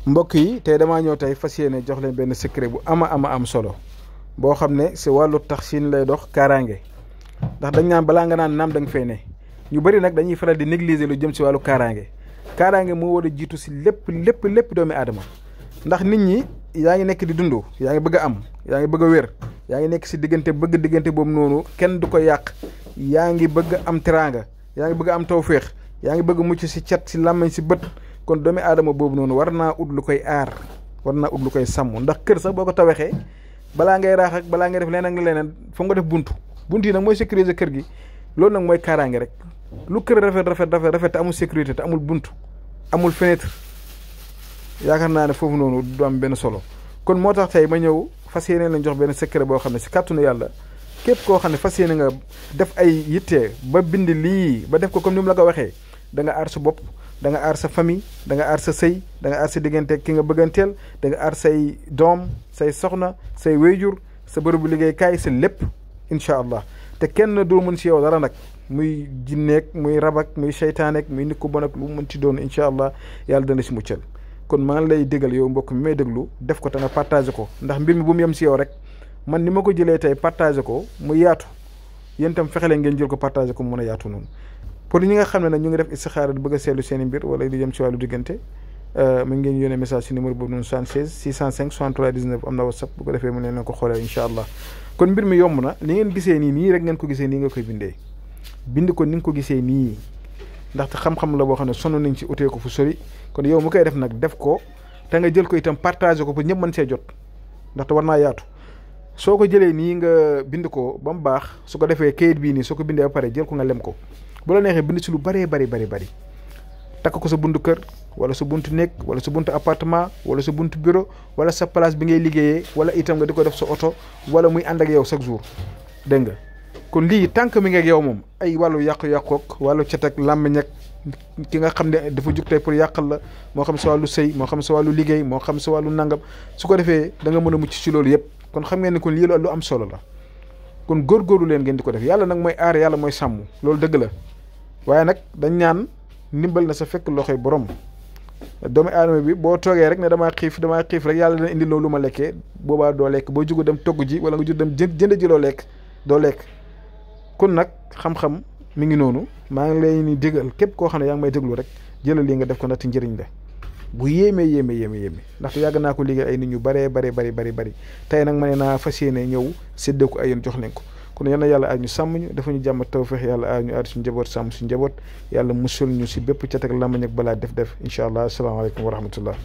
mbokk yi tey damaa ñëw tey fas yéene jox leen benn secret bu am solo boo xam ne si wàllu taxsin lay dox kaaraange ndax dañ naan balaa nga naan naam da nga fay ne ñu bëri nag dañuy faral di négliger lu jëm si wàllu kaaraange moo war a jiitu si lépp doomi aadama ndax nit ñi yaa ngi nekk di dund yaa ngi bëgg a am yaa ngi bëgg a wér yaa ngi nekk si diggante boobu noonu kenn du ko yàq yaa ngi bëgg am teraanga yaa ngi bëgg am tawféex yaa ngi bëgg mucc si cat si làmmañ si bët kon doomi aadama boobu noonu war naa ut lu koy aar war naa ut lu koy sàmm ndax kër sax boo ko tawaxee balaa ngay raax ak balaa ngay def leneen ak leneen foog nga def bunt yi nag mooy sécuriser kër gi loolu nag mooy kaaraange rek lu kër rafet te amul sécurité te amul bunt amul fenêtre yaakaar naa ne foofu noonu du am benn solo kon moo tax tey ma ñëw fas yéene lañ jox benn secret boo xam ne si kàttanu yàlla képp koo xam ne fas yéene nga def ay yitte ba bind lii ba def ko comme ni mu la ko waxee da nga aar sa bopp da nga aar sa famille da nga aar sa sëy da nga aar sa diggante ki nga bëgganteel da nga aar say doom say soxna say wéyjur sa bërëbu liggéeykaay sa lépp incha allah te kenn doo mën si yow dara nag muy jinneeg muy rabak muy seytaaneeg muy nit ku bon ak lu mu mën ci doon incha allah yàlla dana si muccal kon maa ngi lay déggal yow mbokk mi may déglu def ko te nga partagé ko ndax mbir mi bu mu yem si yow rek man ni ma ko jëlee tey partagé ko mu yaatu yéen itam fexe leen ngeen jël ko partagé ko mu mën a yaatu noonu pour ñi nga xam ne nag ñu ngi def istixaara di bëgg a seetlu seen i mbir wala di jëm ci wàllu diggante mu ngeen yónnee message si numéro boobu noonu 76 605 63 19 am na whatsapp bu ko defee mu leen ko xoolee incha allah kon mbir mi yomb na li ngeen gisee nii rek ngeen ko gisee nii nga koy bindee bind ko ni nga ko gisee nii ndaxte xam-xam la boo xam ne sonn nañ ci utee ko fu sori kon yow mu koy def nag def ko te nga jël ko itam partagé ko pour ñëpp mën see jot ndaxte war naa yaatu soo ko jëlee nii nga bind ko ba mu baax su ko defee kayit bii nii soo ko bindee ba pare jël ko nga lem ko bu la neexee bind si lu bari takk ko sa buntu kër wala sa buntu nekk wala sa buntu appartement wala sa buntu bureau wala sa place bi ngay liggéeyee wala itam nga di ko def sa oto wala muy ànd ak yow chaque jour dégg nga kon lii tànk mi ngi ak yow moom ay wàllu yàqu-yàqook wàllu cet ak làmmiñ ak ki nga xam ne dafa jug tey pour yàqal la moo xam sa wàllu sëy moo xam sa wàllu liggéey moo xam sa wàllu nangam su ko defee da nga mën a mucc ci loolu yëpp kon xam ngeen ne kon lii lu am solo la kon góorgóorlu leen ngeen di ko def yàlla nag mooy aar yàlla mooy sàmm loolu dëgg la waaye nag dañ ñaan ndimbal na sa fekk loxoy borom doomu aadama bi boo toogee rek ne damaa xiif rek yàlla dina indi loolu ma lekkee boobaa doo lekk boo jugu dem togg ji wala nga jug dem jënd ji loo lekk doo lekk kon nag xam-xam mi ngi noonu maa ngi lay ni digal képp koo xam ne yaa ngi may déglu rek jëlal lii nga def ko ndaxte njëriñ la bu yéeme ndaxte yàgg naa ko liggéey ay nit ñu bari tey nag ma ne naa fas yéene ñëw séddee ko ay yéen jox leen ko kon yal na yàlla aar ñu sàmm ñu dafa ñu jàmm tawfeex yàlla aar ñu aar suñu njaboot sàmm suñu njaboot yàlla musul ñu si bépp cat ak làmmiñ ak balaa def incha allah asalaamaaleykum wa rahmatullah